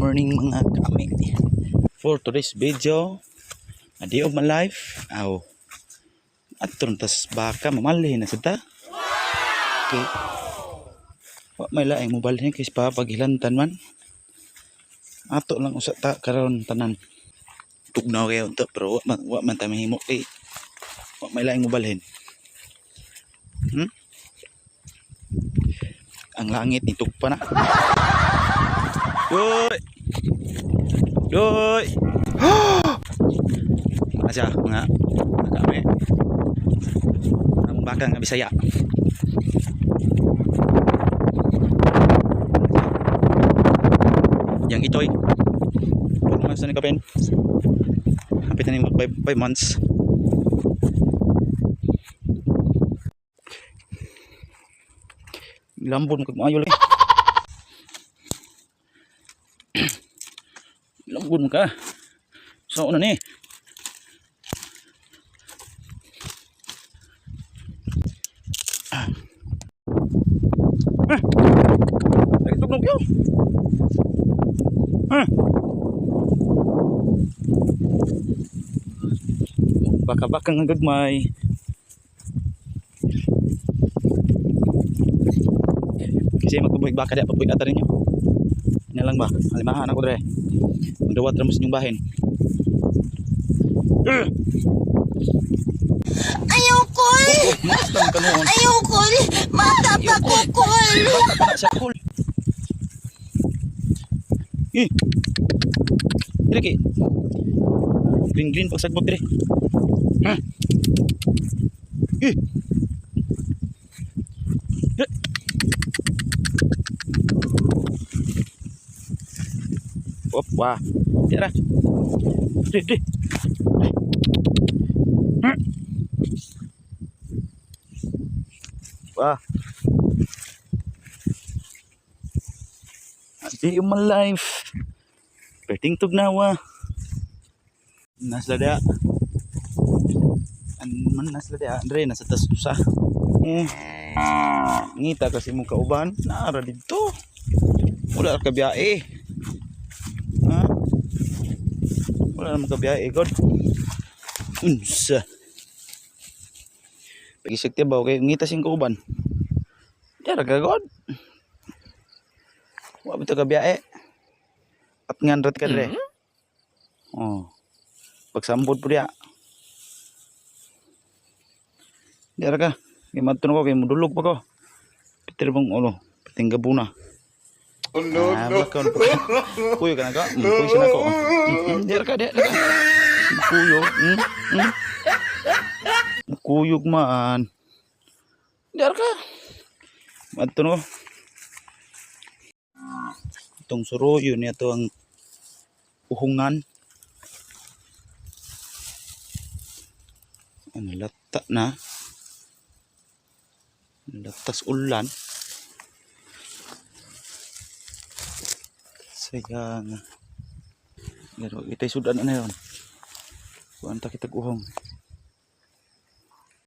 Morning, mga kami. For today's video, a day of my life. Aw. Atron tas baka mamalhin na sa ta. Okay. Wa may laing mobalhin kay pa paghilantan man. Ato lang usa ta karon tanan. Tugnaw kayo unta pero wa man ta mahimo kay wa may laing mobalhin. Ang langit ni tugpa na. Doy! Doy! Asa mga kami. Ang baka nga Bisaya. Yang itoy. 4 months na ni kapin. Hapit na ni mag 5 months. Lambon kag maayo lagi. Lambon ka. So ano ni? Ah. Ah. Lagi tugnog yun. Ah. Baka-baka nga gagmay. Kasi magpabuhig baka di pabuhig ata ninyo. Ano lang ba? Alimahan ako dre. Magdawat ra mo sa inyong bahin. Eh! Ayoko! Oh, mas lang ka noon. Ayoko! Mata pa ko, kol! Bata pa na siya, cool. Eh. Dire kay. Green green pagsagbot dire. Ha. Eh. Eh. Op, wah. Tira. Dire, dire. Wah. A day of my life. Perting tugnawa. Nasa dia. An man nasa dia Andre nasa tas usa. Eh. Ngita kasi mong kauban naara didto. Wala ka biyahe. Ha? Wala naman ka biyahe god. Unsa. Pagisag ba okay ngita sing kauban. Dara ka god. Wa ba ka biyahe? At ngan rat ka dire. Oh. Pagsambod po diya. Dira ka. Kay madto na ko kay mudulog pa ko. Peter bang ulo, piting gabuna. Oh, no, Ah, no. baka na po. Kuyo ka na ka? Kuyo siya na ko. Dira ka, dira ka. Kuyo. Kuyog maan. Dira ka. Madto na ko. Itong suroyo niya to ang uhungan. Ano, lata na. Latas ulan. Sayang. Pero itay sudan na yun. Kuan ta kitag uhong.